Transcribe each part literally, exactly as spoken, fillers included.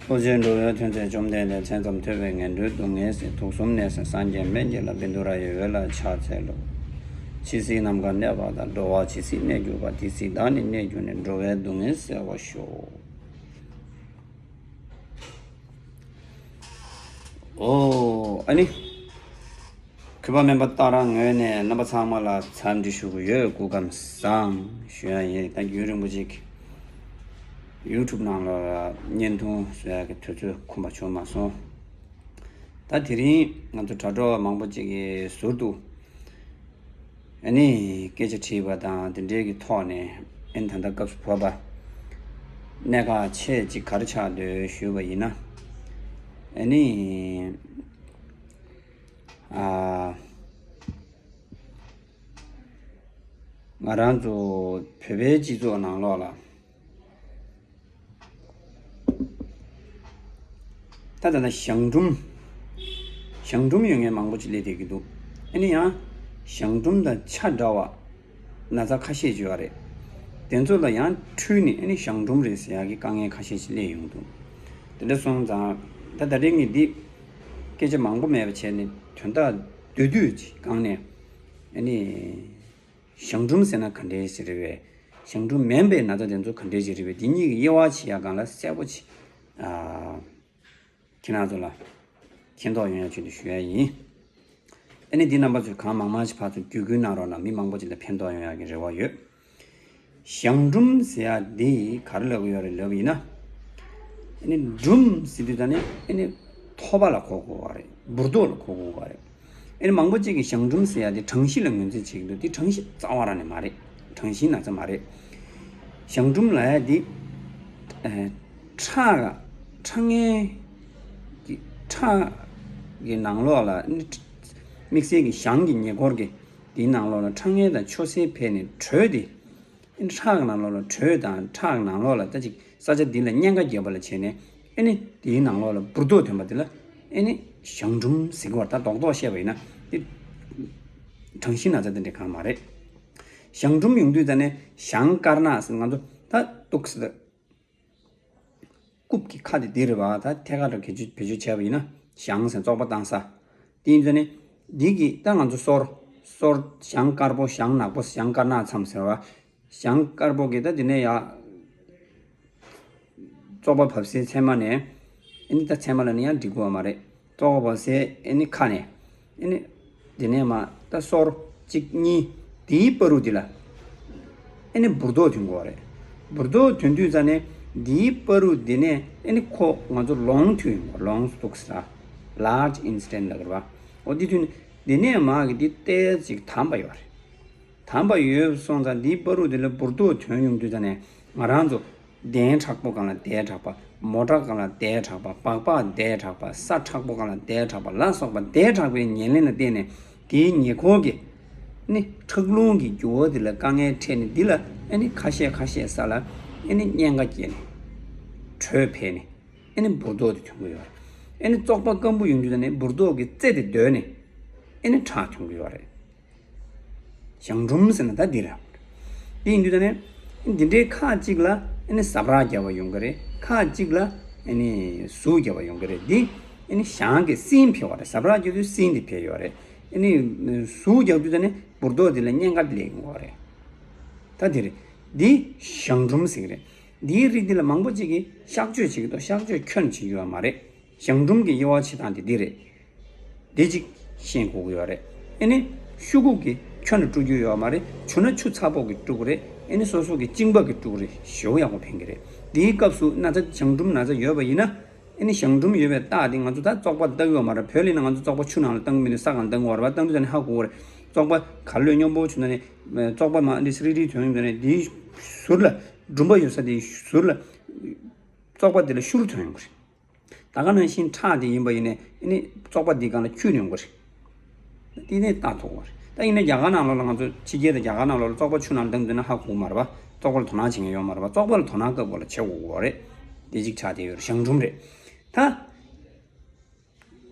ལྷོ་ཕྱོགས་འགྲོ་བའི་མཐུན་རྫས་བཅོམ་ལྡན་འདས། མཚན་ཙམ་ཐོས་པས་ངན་འགྲོའི་སྡུག་བསྔལ་སེལ། དུག་གསུམ་ནད་སེལ་སངས་རྒྱས་སྨན་གྱི་བླ། བཻ་ཌཱུརྱ་ཡི་འོད་ལ་ཕྱག་འཚལ་ལོ། ཇི་སྲིད་ནམ་མཁའ་གནས་པ་དང་། འགྲོ་བ་ཇི་སྲིད་གནས་གྱུར་པ། དེ་སྲིད་བདག་ནི་གནས་གྱུར་ནས། འགྲོ་བའི་སྡུག་བསྔལ་སེལ་བར་ཤོག། ཨོ། ཨ་ནི། གུས་པ་སྨན་པ་ཏཱ་ར་ངོས་ནས་རྣམ་པ་ཚང་མ་ལ་འཚམས་འདྲི་ཞུ་གི་ཡོད། སྐུ་ཁམས་བཟང་ཞུ་ཡ་ཡིན། ད་རྒྱུན་རིང་པོ་ཅིག་ཡུ་ཊུབ་ནང་ལ་བརྙན་ཐུང་བཟོ་ཡ་གི་དུས་ཚོད་ཁོམ་པ་བྱུང་མ་སོང་། ད་དེ་རིང་ང་ཚོ་དྲ་གྲོགས་མང་པོ་ཅིག་གིས་ཟུར་དུ་ཨ་ནི་སྐད་ཆ་དྲིས་པ་དང་དེ་འབྲེལ་གྱི་ཐོག་ནས། ཨ་ནི་ད་ལྟ་སྐབས་སུ་བབས་པ་གནད་འགག་ཆེ་ཅིག་ག་རེ་ཆགས་འདུག་ཞུས་པ་ཡིན་ན། ཨ་ནི། ཨ། ང་རང་ཚོ་བོད་པའི་སྤྱི་ཚོགས་ནང་ལོགས་ལ། ད་ལྟ་ན་གཞང་འབྲུམ། གཞང་འབྲུམ་ཡོད་མཁན་མང་པོ་ཅིག་སླེབས་བསྡད་ཀྱི་འདུག་ཨ་ནི་ཡང་གཞང་འབྲུམ་དང་ཆ་འདྲ་བ་ན་ཚ་ཁ་ཤས་ཅིག་ཡོད་རེད། དེ་ཚོ་ལ་ཡང་འཁྲུལ་ནས་ཨ་ནི་གཞང་འབྲུམ་རེད་ཟེར་ཡག་གི་དཀའ་ངལ་ཁ་ཤས་ཅིག་སླེབས་ཡོང་འདུག་དེ་འདྲ་སོང་ཙང་ད་ད་རེས་ངས་འདི་སྐད་ཆ་མང་པོ་མེད་པ་བྱས་ནས་དོན་དག་བསྡུས་བསྡུས་ཅིག་སྒང་ནས། ཨ་ནི། གཞང་འབྲུམ་ཟེར་ན་ག་འདྲས་ཞིག་རེད་པས། གཞང་འབྲུམ་མིན་པའི་ན་ཚ་དེ་ཚོ་ག་འདྲས་ཞིག་རེད་པས། དེ་གཉིས་ཀྱི་དབྱེ་བ་ཕྱེ་ཡ་སྒང་ལ་གསལ་པོ་ཅིག་ཨ། ཁྱེད་རང་ཚོ་ལ་མཁྱེན་རྟོགས་ཡོང་ཡ་ཆེད་དུ་ཞུ་ཡ་ཡིན། ཨ་ནི་འདི་རྣམ་པ་ཚོས་གང་མང་མང་ཞིག་ཕར་ཚུར་བརྒྱུད་སྐུལ་གནང་རོགས་གནང་། མི་མང་པོ་ཅིག་ལ་ཕན་ཐོགས་ཡོང་ཡ་གི་རེ་བ་ཡོད། གཞང་འབྲུམ་ཟེར་ཡ་འདི་ག་རེ་ལབ་ཀྱི་ཡོད་རེད་ལབ་ཡིན་ན། ཨ་ནི་འབྲུམ་ཟེར་དུས་ད་ནི་ཨ་ནི་ཐོ་པ་ལ་གོ་དགོས་པ་རེད། འབུར་ཏོག་ལ་གོ་དགོས་པ་རེད། ཨ་ནི་མང་པོ་ཅིག་གིས་གཞང་འབྲུམ་ཟེར་ཡ་དེ་གྲང་གཤིས་ལ་ངོས་འཛིན་བྱེད་ཀྱི་འདུག་དེ་གྲང་གཤིས་རྩ་བ་རང་ནས་མ་རེད། གྲང་གཤིས་ན་ཚ་མ་རེད། གཞང་འབྲུམ་ལབ་ཡ་དེ། ཨ། ཁྲག་ཁྲག་ངན་གྱི་ཁྲག་གི་ནང་ལོགས་ལ་ཨ་ནི་དམིགས་བསལ་གྱི་གཞང་གི་ཉེ་འཁོར་གྱི་དེའི་ནང་ལོགས་ལ་ཁྲག་ངན་དང་འཆོལ་སེལ་ཕེབས་ནས་དྲོད་དེ། ཨ་ནི་ཁྲག་གི་ནང་ལོགས་ལ་དྲོད་དང་ཁྲག་གི་ནང་ལོགས་ལ་ད་ཅིག་ས་ཆ་འདི་ལ་གཉན་ཁ་རྒྱབ་པ་ལ་བྱས་ནས། ཨ་ནི་དེའི་ནང་ལོགས་ལ་འབུར་ཏོག་ཐོན་པ་དེ་ལ་ཨ་ནི་གཞང་འབྲུམ་ཟེར་གྱི་ཡོད་རེད། ད་རྡོག་རྡོག་བཤད་པ་ཡིན་ན་དེ་གྲང་གཤིས་ན་ཚ་དེ་འདྲ་གང་མ་རེད། གཞང་འབྲུམ་ཡོང་དུས་ད་ནས་གཞང་དཀར་ནག་ཟེར། ང་ཚོ་ད་ཏོག་ཙམ་རྐུབ་ཀྱི་ཁ་དེ་འདི་རེད་པ། ད་ཐད་ཀར་དུ་བེད་སྤྱོད་བེད་སྤྱོད་བྱས་པ་ཡིན་ན་གཞང་ཟེར་བཙོག་པ་བཏང་ས། དེ་ཡིན་ཙང་ནི་འདི་གི་ད་ང་ཚོ་སོར། སོར་གཞང་དཀར་པོ་གཞང་ནག་པོ་གཞང་དཀར་ནག་མཚམས་ཟེར་བ། གཞང་དཀར་པོ་གི་ད་འདི་ནས་ཡ། བཙོག་པ་བབས་སའི་མཚན་མ་ནས། ཨ་ནི་ད་མཚན་མ་ལ་ནི་ཡང་འགྲིག་གི་ཡོད་མ་རེད། བཙོག་པ་བབས་སའི་ཨ་ནི་ཁ་ནས། ཨ་ནི་དེ་ནས་མར་ད་སོར་གཅིག་གཉིས། དེའི་བར་དུ་དེ་ལ་ཨ་ནི་འབུར་ཏོག་ཐོན་དགོས་པ་རེད། འབུར་ཏོག་ཐོན་དུས་ཙ་ནས་དེའི་བར་དུ་དེ་ནས་ཨ་ནི་ཁོ་ང་ཚོ་ལོང་ཐོན་ཡོང་གི་ཡོད་རེད། ལོང་སྟུག་ས། ལར་ཇི་ཨིན་སི་ཊེན་ཊི་ལབ་ཀྱི་རེད་པ། འོ་དེ་ཐོན་ནས་དེ་ནས་མར་གི་དེ་ཏོག་ཙམ་དམ་པ་ཡོད་རེད། དམ་པ་ཡོད་སོང་ཙང་དེའི་བར་དུ་དེ་ལ་འབུར་ཏོག་ཐོན་ཡོང་དུས་ཙ་ནས་ང་རང་ཚོ་གདན་དྲག་པོ་སྒང་ལ་བསྡད་དྲགས་པ། མོ་ཊ་སྒང་ལ་བསྡད་དྲགས་པ། སྦག་སྦག་བསྡད་དྲགས་པ། ས་དྲག་པོ་སྒང་ལ་བསྡད་དྲགས་པ་ལ་སོགས་པ་བསྡད་དྲགས་པའི་ཉེར་ལེན་ལ་བརྟེན་ནས་དེའི་ཉེ་འཁོར་གྱི་ནི་ཁྲག་རླུང་གི་རྒྱུ་བ་དེ་ལ་དཀའ་ངལ་འཕྲད་ནས་འདི་ལ་ཨ་ནི་ཁ་ཤས་ཁ་ཤས་ས་ལ་ཨ་ནི་གཉན་ཁ་སྐྱེས་ནས་དྲོད་འཕེལ་ནས་ཨ་ནི་འབུར་ཏོག་དེ་ཐོན་གྱི་ཡོད་རེད། ཨ་ནི་བཙོག་པ་སྐམ་པོ་ཡོང་དུས་ཙ་ནས་འབུར་ཏོག་གི་རྩེ་དེ་རྡོལ་ནས་ཨ་ནི་ཁྲག་ཐོན་གྱི་ཡོད་རེད། གཞང་འབྲུམ་ཟེར་ན་ད་འདི་རེད། དེ་ཡིན་དུས་ད་ནི། འདི་འདྲའི་ཁག་ཅིག་ལ་ཨ་ནི་ཟབ་ར་རྒྱབ་པ་ཡོང་གི་རེད། ཁག་ཅིག་ལ་ཨ་ནི་ཟུག་རྒྱབ་པ་ཡོང་གི་རེད། འདི་ཨ་ནི་གཞང་གི་སྲིན་འཕེལ་བ་རེད། ཟབ་ར་རྒྱབ་དུས་སྲིན་འདི་འཕེལ་ཡོད་རེད། ཨ་ནི་ཟུག་རྒྱབ་དུས་ད་ནི་འབུར་ཏོག་འདི་ལ་གཉན་ཁ་སླེབས་ཡོང་གི་རེད། ད་འདི་རེད། འདི་གཞང་འབྲུམ་ཟེར་གི་རེད། འདིའི་རིགས་འདི་ལ་མང་པོ་ཅིག་གིས་གཤག་བཅོས་བྱེད་ཀྱི་འདུག་གཤག་བཅོས་ཁྱོན་བྱེད་ཀྱི་ཡོད་མ་རེད། གཞང་འབྲུམ་གྱི་དབྱེ་བ་ཕྱེ་སྟངས་དེ་འདི་རེད། འདི་གཅིག་ཤེས་དགོས་ཀྱི་ཡོད་རེད། ཨ་ནི་ཤུ་གུ་གི་ཁྱོན་ནས་དཀྲུག་རྒྱུ་ཡོད་མ་རེད། བྱུང་ན་ཆུ་ཚ་པོ་གིས་དཀྲུག་གི་རེད། ཨ་ནི་སོ་སོ་གི་གཅིན་པ་གིས་དཀྲུག་གི་རེད། ཞེ་པོ་ཡག་པོ་ཕན་གྱི་རེད། འདིའི་སྐབས་སུ་ན་ཚ་གཞང་འབྲུམ་ན་ཚ་ཡོད་པ་ཡིན་ན། ཨ་ནི་གཞང་འབྲུམ་ཡོད་པའི་རྟགས་དེ་ང་ཚོ་ད་བཙོག་པ་ལྟ་གི་ཡོད་མ་རེད། བོད་ལ་ན་ང་ཚོ་བཙོག་པ་ཆུ་ནང་ལ་བཏང་གི་མི་འདུག་ས་སྒང་བཏང་གི་ཡོད་རེད་པ། བཏང་དུས་ད་ནི་ཧ་གོ་གི་རེད། བཙོག་པ་ག་ལོས་སྙོམས་པོ་བྱུང་ན་ནི། བཙོག་པ་མ་འདི་སི་རི་རི་ཐོན་ཡོང་དུས་ནི་འདིའི་ཟུར་ལ་འབྲུམ་པ་ཡོད་ས་དེའི་ཟུར་ལ་བཙོག་པ་དེ་ལ་ཤུར་ཐོན་ཡོང་གི་རེད། ད་ག་ནང་བཞིན་ཁྲག་དེ་ཡིན་པ་ཡིན་ནའི་ཨ་ནི་བཙོག་པ་འདི་སྒང་ལ་འཁྱུད་ཡོང་གི་རེད། དེ་ནས་ལྟ་ཐུབ་པ་རེད། ད་ཡིན་ན་རྒྱ་གར་ནང་ལོགས་ལ་ང་ཚོ་ཕྱི་རྒྱལ་དང་རྒྱ་གར་ནང་ལོགས་ལ་བཙོག་པ་ཆུ་ནང་བཏང་དུས་ན་ཧ་གོ་གི་མ་རེད་པ། བཙོག་པ་ལ་དོ་སྣང་བྱེད་མཁན་ཡོད་མ་རེད་པ། བཙོག་པ་ལ་དོ་སྣང་སྐབས་ལ་བྱེད་དགོས་ཀྱི་རེད། དེ་གཅིག་ཆགས་བསྡད་ཡོད་རེད། གཞང་འབྲུམ་རེད། ད།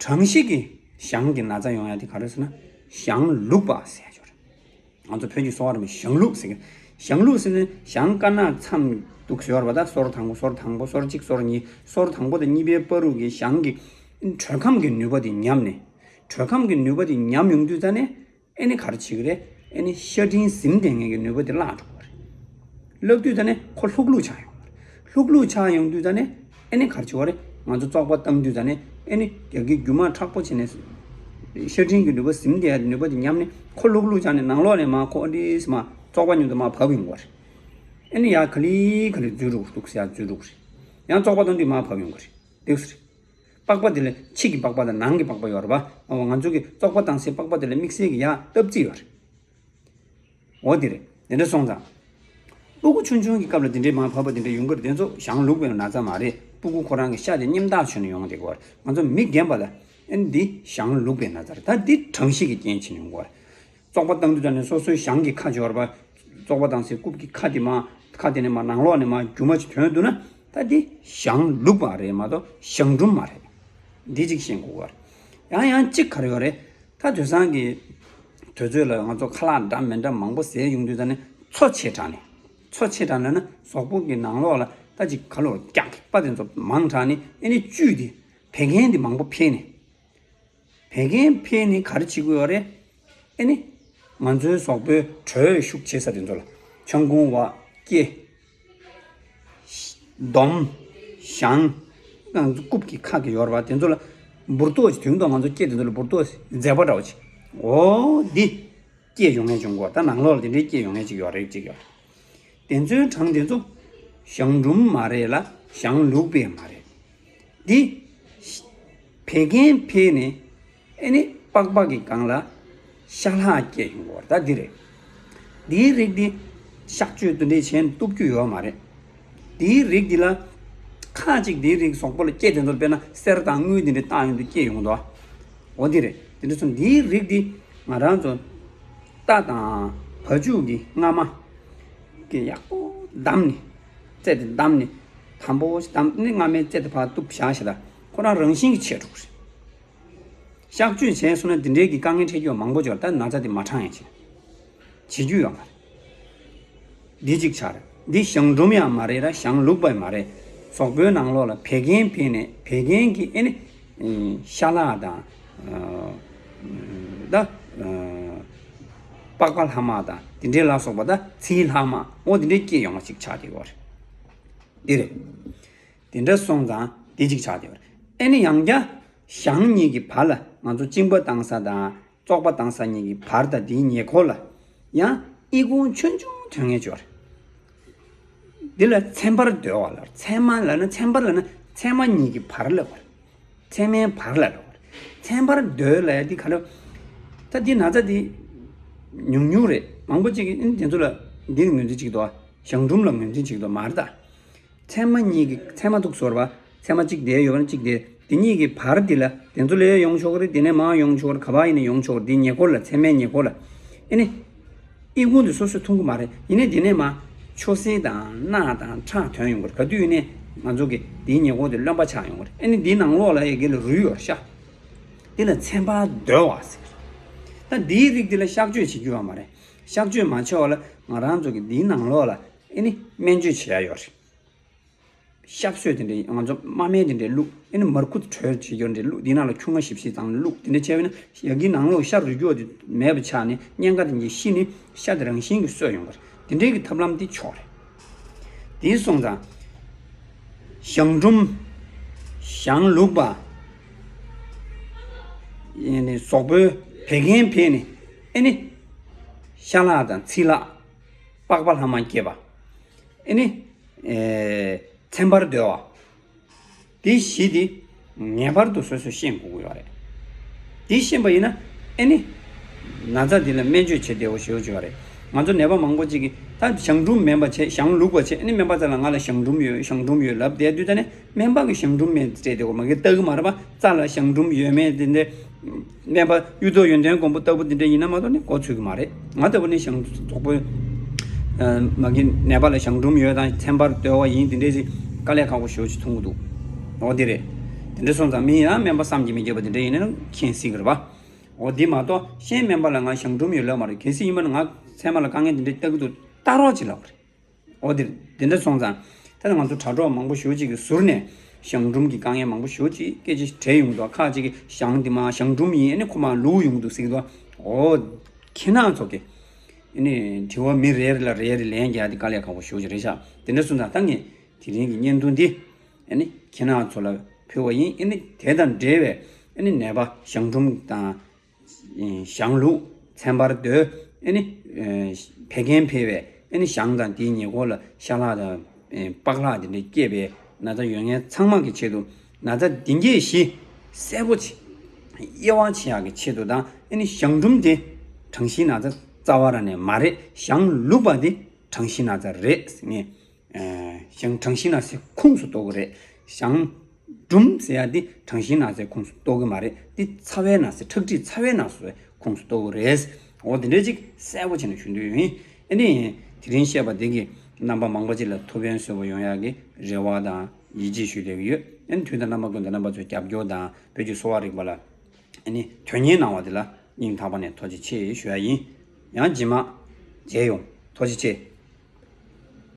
གྲང་གཤིས་ཀྱི་གཞང་གི་ན་ཚ་ཡོང་ཡ་དེ་ག་རེ་ཟེར་ན། གཞང་ལུག་པ་ཟེར་ཡ་ཅིག་ཡོད་རེད། ང་ཚོ་བོད་ཀྱི་གསོ་བ་རིག་པའི་གཞང་ལུག་ཟེར་གི། གཞང་ལུག་ཟེར་ན་གཞང་དཀར་ནག་མཚམས་ ཟེར་བ་ད་སོར་དང་པོ་སོར་དང་པོ་སོར་གཅིག་སོར་གཉིས་སོར་དང་པོ་དང་གཉིས་པའི་བར་དུ་གི་ཞང་གི་དྲོད་ཁམས་ཀྱི་ནུས་པ་དེ་ཉམས་ནས། དྲོད་ཁམས་ཀྱི་ནུས་པ་དེ་ཉམས་ཡོང་དུས་ཙ་ནས་ཨེ་ནི་ག་རེ་བྱེད་ཀྱི་རེད། ཨེ་ནི་ཤ་སྤྲིན་ཟིམ་ལྡན་མཁན་གྱི་ནུས་པ་དེ་བརླག་འགྲོ་གི་རེད། བརླག་དུས་ཙ་ནས་ཁོ་ལྷུག་ལྷུག་ཆགས་ཡོང་གི་རེད། ལྷུག་ལྷུག་ཆགས་ཡོང་དུས་ཙ་ནས་ཨེ་ནི་ག་རེ་བྱེད་ཀྱི་རེད། ང་ཚོ་བཙོག་པ་བཏང་དུས་ཙ་ནས་ཨེ་ནི་རྒྱ་གི་རྒྱུ་མ་མཁྲེགས་པོ་བྱས་ནས་ཤ་སྤྲིན་གྱི་ནུས་པ་ཟིམ་ལྡན་ནུས་པ་དེ་ཉམས་ནས་ཁོ་ལྷུག་ལྷུག་ཆགས་ནས་ནང་ལོགས་ནས་མར་ཁོ་ཨ་འདྲིས་མར་བཙོག་པ་མཉམ་དུ་མར་བབས་ཡོང་གི་རེད། ཨེ་ནི་ཡར་ག་ལེ་ག་ལེ་འཛུལ་འགྲོ་གི་རེད། འདུག་སེ་ཡར་འཛུལ་འགྲོ་གི་རེད། ཡང་བཙོག་པ་བཏང་དུས་མར་བབས་ཡོང་གི་རེད། འདུག་སེ་རེད། པགས་པ་དེ་ལ་ཕྱི་གི་པགས་པ་དང་ནང་གི་པགས་པ་ཡོད་རེད་པ། ང་ཚོ་གི་བཙོག་པ་བཏང་སའི་པགས་པ་དེ་ལ་དམིགས་བསལ་གྱི་ཡ་སྟབས་རྩིས་ཡོད་རེད། འོ་དེ་རེད། དེ་འདྲ་སོང་ཙང་། སྤུ་གུ་ཆུང་ཆུང་གི་སྐབས་ལ་དེ་འདྲའི་མར་བབས་པ་དེ་འདྲ་ཡོང་གི་རེད། དེ་ཚོ་ཞང་ལུག་པའི་ན་ཚ་མ་རེད། སྤུ་གུ་ཁོ་རང་གི་ཤ་དེ་སྙེམས་ཐག་ཆོད་ནས་ཡོང་བསྡད་ཀྱི་ཡོད་རེད། ང་ཚོ་མི་རྒན་པ་ལ་ཨེ་འདི་ཞང་ལུག་པའི་ན་ཚ་རེད། ད་འདི་གྲང་གཤིས་ཀྱི་རྐྱེན་བྱས་ནས་ཡོང་གི་ཡོད་རེད། བཙོག་པ་བཏང་དུས་ཙ་ནས་སོ་སོའི་ཞང་གི་ཁ་སྦྱོར་བ། བཙོག་པ་བཏང་སའི་རྐུབ་ཀྱི་ཁ་དེ་མར་ཁ་དེ་ནས་མར་ནང་ལོགས་ནས་མར་རྒྱུ་མ་ཅིག་ཐོན་འདུག་ན་ད་འདི་ཞང་ལུག་པ་རེད་མ་གཏོགས་ཞང་འབྲུམ་མ་རེད། འདི་གཅིག་ཤེས་དགོས་པ་རེད། ཡང་ཡང་གཅིག་ག་རེ་ཡོད་རེད། ད་དུས་སང་གི་དུས་ཚོད་ལ་ང་ཚོ་ཁ་ལག་འདྲ་མི་འདྲ་མང་པོ་ཟས་ཡོང་དུས་ཙ་ནས་འཚོ་ཆེ་དྲགས་ནས། འཚོ་ཆེ་དྲགས་ནས་ན་གཟུགས་པོ་གི་ནང་ལོགས་ལ་ད་ཅིག་ག་ལོར་རྒྱགས་པ་དེ་ཚོ་མང་དྲགས་ནས་ཨེ་ནི་བཅུད་དེ་བད་ཀན་དེ་མང་པོ་འཕེལ་ནས། བད་ཀན་འཕེལ་ནས་ག་རེ་བྱེད་ཀྱི་ཡོད་རེད། ཨེ་ནི། ང་ཚོའི་གཟུགས་པོའི་དྲོད་ཤུགས་ཆེ་ས་དེ་ཚོ་ལ། ཆང་ཁུང་བ། སྐེ། འདོམ། ཞང་། ང་ཚོ་རྐུབ་ཀྱི་ཁ་གི་ཡོད་རེད་པ། དེ་ཚོ་ལ་འབུར་ཏོག་ཅིག་དུས་ཐོག་ང་ཚོ་སྐེ་དེ་ཚོ་ལ་འབུར་ཏོག་མཛེས་པ་འདྲ་བོ་ཅིག་འོ་འདི། སྐྱེས་ཡོང་ངེས་བྱུང་གོ། ད་ནང་ལོགས་ལ་དེ་འདྲའི་སྐྱེས་ཡོང་ངེས་ཅིག་ཡོད་རེད་ཅིག་ཡོད། དེ་ཚོའི་གྲངས་དེ་ཚོ་ཞང་འབྲུམ་མ་རེད་ལ་ཞང་ལུག་པའི་མ་རེད། འདི་བད་ཀན་འཕེལ་ནས་ཨེ་ནི་པགས་པ་གི་སྒང་ལ་ཤ་ལྷག་སྐྱེས་ཡོང་གོ། ད་འདི་རེད། འདིའི་རིགས་འདི་གཤག་བཅོས་དེ་འདྲས་བྱས་ནས་གཏུབ་རྒྱུ་ཡོད་མ་རེད། དེའི་རིགས་འདི་ལ་ཁ་ཅིག་དེའི་རིགས་གཟུགས་པོ་ལ་སྐྱེས་དེ་ཚོར་དཔེར་ན་གསེར་དང་དངུལ་དེ་འདྲ་བཏགས་ཡོང་དུས་སྐྱེས་ཡོང་འདུག་འོ་འདི་རེད། དེ་འདྲ་སོང་དེའི་རིགས་འདི་ང་རང་ཚོ་རྟ་དང་བ་ཕྱུགས་ཀྱི་རྔ་མ་གི་ཡག་པོ་བསྡམས་ནས་རྩེ་དེ་བསྡམས་ནས་དམ་པོ་ཞིག་བསྡམས་ནས་རྔ་མའི་རྩེ་དེ་ཕར་གཏུབ་བཞག་ཞེ་ད་ཁོ་རང་རང་བཞིན་གྱིས་ཆད་འགྲོ་གི་རེད། གཤག་བཅོས་བྱས་སོང་ན་འདི་འདྲའི་གི་དཀའ་ངལ་འཕྲད་རྒྱུ་མང་པོ་འབྱོར། ད་ན་ཚ་དེ་མ་དྲག་ཡང་བྱེད་བྱེད་རྒྱུ་ཡོད་མ་རེད། འདི་གཅིག་ཆགས་རེད། འདི་ཞང་འབྲུམ་ཡང་མ་རེད་ར་ཞང་ལུག་པ་ཡང་མ་རེད། གཟུགས་པོའི་ནང་ལོགས་ལ་བད་ཀན་འཕེལ་ནས་བད་ཀན་གྱི་ཨེ་ནི་ཤ་ལག་དང་ད་པགས་པ་ལྷག་མ་དང་དེ་འདྲའི་ལ་སོགས་པ་ད་ཚིལ་ལྷག་མ་འོ་དེ་འདྲའི་སྐྱེས་ཡོང་བ་ཅིག་ཆགས་བསྡད་ཡོད་རེད། འདི་རེད། དེ་འདྲ་སོང་ཙང་དེ་གཅིག་ཆགས་བསྡད་ཡོད་རེད། ཨེ་ནི་ཡང་བསྐྱར་ཞང་གཉིས་ཀྱི་བར་ལ་ང་ཚོ་གཅིན་པ་བཏང་ས་དང་བཙོག་པ་བཏང་ས་གཉིས་ཀྱི་བར་དང་དེའི་ཉེ་འཁོར་ལ་ཡང་ཨི་ཁུང་ཆུང་ཆུང་ཐོན་ངེས་ཅིག་ཡོད་རེད། འདི་ལ་ཚེར་བ་རྡོལ་བ་ལབ། ཚེར་མ་ལབ་ན་ཚེར་བ་ལབ་ན་ཚེར་མ་གཉིས་ཀྱི་བར་ལབ་པ་རེད། ཚེར་མའི་བར་ལ་རོ། ཚེར་བ་རྡོལ་ལ་ཡ་འདི་ག་རེ། ད་འདི་ན་ཚ་འདི་ཉུང་ཉུང་རེད། མང་པོ་ཅིག་གིས་ཨ་ནི་དེ་ཚོ་ལ་འདི་ངོས་འཛིན་བྱེད་ཀྱི་འདུག་ཞང་འབྲུམ་ལ་ངོས་འཛིན་བྱེད་ཀྱི་འདུག་མ་རེད་ད། ཚེར་མ་གཉིས་ཀྱི་ཚེར་མ་འདུག་ཟེར་བ། ཚེར་མ་གཅིག་དེ་ཡོད་པ་ན་གཅིག་དེ། དེ་གཉིས་ཀྱི་བར་འདི་ལ་དེ་ཚོ་ལ་ཡང་ཡོང་ཆོག་གི་རེད། དེ་ནས་མར་ཡོང་ཆོག་གི་རེད། ག་པར་ཡིན་ནའི་ཡོང་ཆོག་གི་རེད། འདི་ཉེ་འཁོར་ལ་ཚེར་མའི་ཉེ་འཁོར་ལ། ཨ་ནི། ཨི་ཁུང་དེ་སོ་སོས་འཐུང་གི་མ་རེད། ཡིན་ནའི་དེ་ནས་མར་མཆོད་སྲེད་དང་རྣག་དང་ཁྲག་ཐོན་ཡོང་གི་རེད། ག་དུས་ཡིན་ནའི་ང་ཚོ་གི་དེའི་ཉེ་འཁོར་དེ་རློན་པ་ཆགས་ཡོང་གི་རེད། ཨ་ནི་དེའི་ནང་ལོགས་ལ་ཡ་གི་ལ་རུལ་ཡོད་རེད་ཤག་འདི་ལ་ཚེར་བ་རྡོལ་བ་ཟེར། ད་འདིའི་རིགས་འདི་ལ་གཤག་བཅོས་བྱེད་རྒྱུ་ཡོད་མ་རེད། གཤག་བཅོས་མ་བྱས་པ་ལ་ང་རང་ཚོ་གི་འདིའི་ནང་ལོགས་ལ་ཨ་ནི་སྨན་བཅོས་བྱེད་ཡ་ཡོད་རེད། ཤབ་གསོད་དེ་འདྲའི་ང་ཚོ་རྨ་སྨན་དེ་འདྲའི་བླུགས། ཨེ་ནི་མར་ཁུ་དྲོད་བྱེད་རྒྱུ་འདྲའི་བླུགས། དེ་ནང་ལ་ཁྱུང་ང་ཞིབ་ཞིབ་ཙང་བླུགས། དེ་འདྲ་བྱས་པ་ཡིན་ན་ཡ་གི་ནང་ལོགས་ཤ་རུལ་རྒྱུ་དེ་མེད་པ་ཆགས་ནས་གཉན་ཁ་དེ་འདྲའི་ཤི་ནས་ཤ་དེ་རང་བཞིན་གྱིས་གསོས་ཡོང་གི་རེད། དེ་འདྲའི་གི་ཐབས་ལམ་དེ་ཆོག་རེད། དེ་སོང་ཙང་ཞང་འབྲུམ། ཞང་ལུག་པ། ཨེ་ནི་གཟུགས་པོའི་བད་ཀན་འཕེལ་ནས་ཨེ་ནི་ཤ་ལག་དང་ཚིལ་ལག་པགས་པ་ལྷག་མ་སྐྱེས་པ། ཨེ་ནི། ཨེ། ཚེར་བ་རྡོལ་བ། དེ་བཞི་དེ་ངེས་པར་དུ་སོ་སོས་ཤེས་དགོས་ཀྱི་ཡོད་རེད། དེ་ཤེས་པ་ཡིན་ན་ཨེ་ནི། ན་ཚ་འདི་ལ་སྨན་བཅོས་བྱེད་བདེ་བོ་ཞེ་པོ་ཅིག་ཡོད་རེད། ང་ཚོ་ནད་པ་མང་པོ་ཅིག་གིས་ད་ཞང་འབྲུམ་མིན་པ་བྱས་ཞང་ལུག་པ་བྱས་ཨེ་ནི་སྨན་པ་རྩ་ལ་ང་ལ་ཞང་འབྲུམ་ཡོད་ཞང་འབྲུམ་ཡོད་ལབ་བསྡད་དུས་ད་ནི་སྨན་པ་གིས་ཞང་འབྲུམ་མེད་ཟེར་བསྡད་ཡོད་མ་གི་ལྟ་གི་མ་རེད་པ། རྩ་ལ་ཞང་འབྲུམ་ཡོད་མེད་དེ་འདྲ། སྨན་པ་གཡུ་ཐོག་ཡོན་ཏན་མགོན་པོ་ལྟ་བུ་འདི་འདྲ་ཡིན་ན་མ་གཏོགས་ནི་གོ་ཆོད་ཀྱི་མ་རེད། ང་ལྟ་བུ་ནི་ཞང་གྲོགས་པོ། མ་གི་ནད་པ་ལ་ཞང་འབྲུམ་ཡོད་དང་ཚེར་བ་རྡོལ་བ་ཡིན་འདི་འདྲའི་ཞིག་དཀའ་ལས་ཁག་པོ་ཞེ་པོ་ཅིག་མཐོང་གི་འདུག་འོ་འདི་རེད། དེ་འདྲ་སོང་ཙང་མི་ཡང་སྨན་པ་བསམ་གྱིས་མི་ཁྱབ་པ་འདི་འདྲ་ཡིན་ན་མཁྱེན་སྲིད་ཀྱི་རེད་པ། འོ་འདི་མ་གཏོགས་གཞན་སྨན་པ་ལ་ང་ཞང་འབྲུམ་ཡོད་ལབ་མ་རེད། གལ་སྲིད་ཡིན་པ་ན་ང་ཚད་མ་ལ་དཀའ་ངལ་འདི་འདྲ་ལྟ་གི་འདུག་ལྟ་རོགས་ཅིག་ལབ་རེད། འོ་དེ་དེ་འདྲ་སོང་ཙང་ ད་ལྟ་ང་ཚོ་དྲ་གྲོགས་མང་པོ་ཞེ་པོ་ཅིག་གིས་ཟུར་ནས་གཞང་འབྲུམ་གྱི་དཀའ་ངལ་མང་པོ་ཞེ་པོ་ཅིག་སྐད་ཆ་དྲིས་ཡོང་འདུག་ཁ་ཅིག་གིས་གཞང་འདི་མ་གཞང་འབྲུམ་ཡིན། ཨ་ནི་ཁོ་མ་ལུག་ཡོང་འདུག་ཟེར་གྱི་འདུག་འོ། ཁྱེད་རང་ཚོ་གི་ཨ་ནི་དྲི་བ་མི་རེ་རེ་ལ་རེ་རེ་ལན་རྒྱག་དེ་དཀའ་ལས་ཁག་པོ་ཞེ་པོ་ཅིག་རེད་ཤག་དེ་འདྲ་སོང་ཙང་ད་ངས་དེ་རིང་གི་བརྙན་ཐུང་འདི་ཨ་ནི་ཁྱེད་རང་ཚོ་ལ་ཕུལ་བ་ཡིན། ཨ་ནི་དེ་དང་འབྲེལ་བའི་ཨ་ནི་ནད་པ་གཞང་འབྲུམ་དང་། གཞང་ལུག་ཚན་པར་སྡོད། ཨ་ནི་བད་ཀན་འཕེལ་བའི་ཨ་ནི་གཞང་དང་དེའི་ཉེ་འཁོར་ལ་ཤ་ལག་དང་པགས་ལག་དེ་འདྲ་སྐྱེས་པའི་ན་ཚ་ཡོད་མཁན་ཚང་མ་གི་ཆེད་དུ། ན་ཚ་འདི་འགོས་གཞི་གསལ་པོ་ཆེ་དབྱེ་བ་ཕྱེ་ཡག་གི་ཆེད་དུ་དང་། ཨ་ནི་གཞང་འབྲུམ་དེ་གྲང་ཞིང་ན་ཚ་རྩ་བ་རང་ནས་མ་རེད། གཞང་ལུག་པ་དེ་གྲང་ཞིང་ན་ཚ་རེད་ངས། གཞང་གྲང་ཞིང་ན་ཚའི་ཁོངས་སུ་གཏོགས་ཀྱི་རེད། གཞང་འབྲུམ་ཟེར་ཡ་འདི་གྲང་ཞིང་ན་ཚའི་ཁོངས་སུ་གཏོགས་ཀྱི་མ་རེད། འདི་ཚ་བའི་ན་ཚ། ཁྲག་མཁྲིས་ཚ་བའི་ན་ཚའི་ཁོངས་སུ་གཏོགས་ཀྱི་རེད། འོ་དེ་འདྲ་ཅིག་གསལ་པོ་བྱས་ནས་ཞུ་འདོད་ཡོད། ཨ་ནི་དེ་རིང་བཤད་པ་འདི་གིས་རྣམ་པ་མང་པོ་ཅིག་ལ་ཐུགས་ཕན་གསོས་པ་ཡོང་ཡག་གི་རེ་བ་དང་ཡིད་ཆེས་ཞུ་བསྡད་ཀྱི་ཡོད། ཨ་ནི་དུས་དང་རྣམ་པ་ཀུན་ཏུ་རྣམ་པ་ཚོའི་རྒྱབ་སྐྱོར་དང་བོད་ཀྱི་གསོ་བ་རིག་པ་ལ་ཨ་ནི་དོན་གཉེར་གནང་བ་དེ་ལ་སྙིང་ཐག་པ་ནས་ཐུགས་རྗེ་ཆེ་ཞུ་ཡ་ཡིན། ཡང་རྗེས་མ་མཇལ་ཡོང་། ཐུགས་རྗེ་ཆེ།